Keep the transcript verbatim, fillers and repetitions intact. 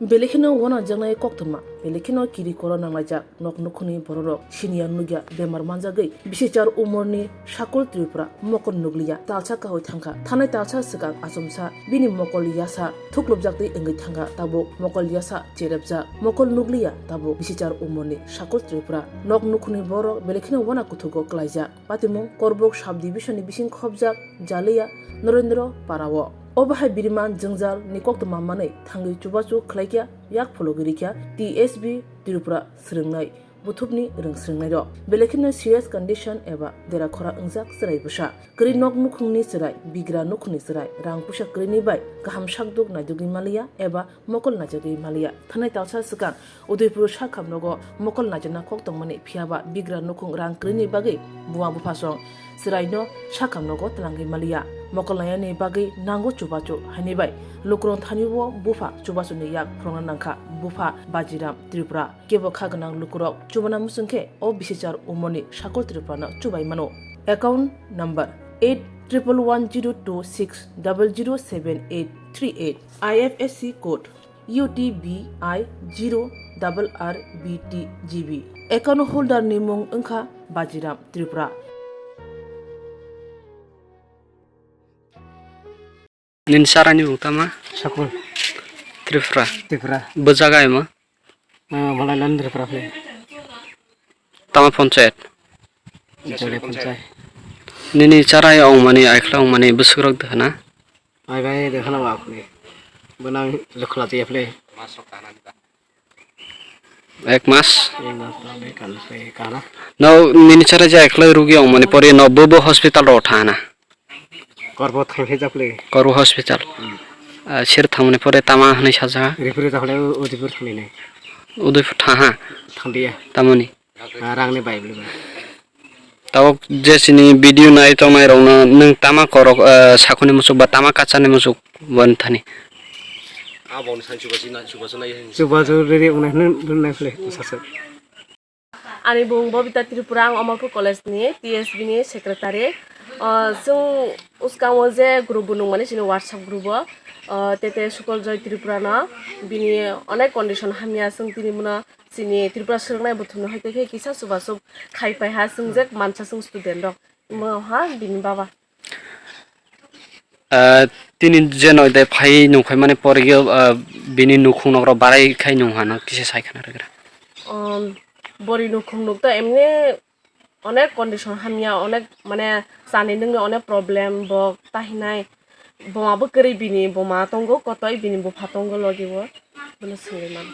Belai kheno uanajaknai koktwma, belai kheno kiri koro nanglaijak nok nukhungni bororok siniya nukya bemar manjagwi bisichar umorni sakul Tripura mokol nukliya talsa kahwi thangkha. Thanai talsa swkang achomsa bini mokol yasa thuklubjaktwi wngwi thangkha, tabuk mokol yasa cherepjak, mokol nukliya tabuk bisichar umorni sakul Tripura nok nukhungni borok belai kheno uana kuthugo klaijak. Patimung Korbuk sub division ni bising khobjak Jaliya Narendra Para o. Obo hai biriman jwngjal ni koktwma manwi thangwi chubachu khlaikha, yak phologwi rikha T S B Tripura swrwngnai buthupni rwng swrwngnairok. Belai kheno serious condition eba dera khora wngjak chwrai bwsa. Kwrwi nok nukhungni chwrai, bigra nukhungni chwrai, rang puisa kwrwini bai kaham sakduk naidugwi maliya eba mokol naijagwi maliya. Thanai talsa swkang Udaipur sakhamrogo mokol naijakna kok tongmani, phiyaba bigra nukhung rang kwrwini bagwi buma buphasong chwraino sakhamrogo twlangwi maliya. Mokol nainani bagwi nango chubachu, haini bai lukurok thani o bupha chubachuni yak phwrwngna nangkha bupha Bajiram Tripura. Kebo kha gwnang lukurok chubana muchung khe o bisichar umorni sakul Tripurano chubai mano. Account number eight triple one zero two six double zero seven eight three eight, I F S C code U T B I zero double R B T G B. Account holder ni mung wngkha Bajiram Tripura. Nini chara ni mung tama? Sakul. Tripura. Tripura. Bo jaga emo? Ah, Malailand Tripura phle. Tama ponchayat? Jole ponchayat. Nini chara ya ong mani, aikla ong mani, bwswk rok de hana? Ai bai, de hana wa khuni. Bo nang lekhla tiya phle. Ek mas? Ek mas ta be kan phle kana. No, nini chara ja aikla rugi ong mani pore no bo bo hospital ro thana. Korbo thangkhe japli. Korbo hospital. Hmm. Ah, sir thangmani pore tama hwnwi sajak. Referee japli Udaipur thangni nai. Udaipur thaha. Thangdiya. Tamoni. Ah, rangni bai bli bai. Tabok je chini video nai tongnai rokno nwng tama korok, ah, sakuni muchuk ba tama kachani muchuk bo thani. Aboni sai chubachu nai, chubachu nai. Chubachu riri unai hwnwi nai phle sasa. Ani bung Bobita Tripura, ang Omorpur College ni T S B ni secretary. O, chwng uskango je group bo nungmani chini WhatsApp group o, o, tete Sukoljoy Tripura no bini onek condition hamya, chwng tini bono chini Tripura swrwngnai buthumni hoite khe kisa chubachu khai pai ha, chwng je mansa chwng student rok. Mo ha bini baba. Ah, tini je noi de phai nungkhai mani pore yo, ah, bini nukhung nok rok barai khai nung hano kisa sai khana rwgra. Um, bori nukhung nok to emni onek condition hamya, onek mane chani nungni onek problem bo tahinai. Boma bo kwrwi bini boma tongo kotoi, bini bupha tongo logi o. Bono swngwi mano.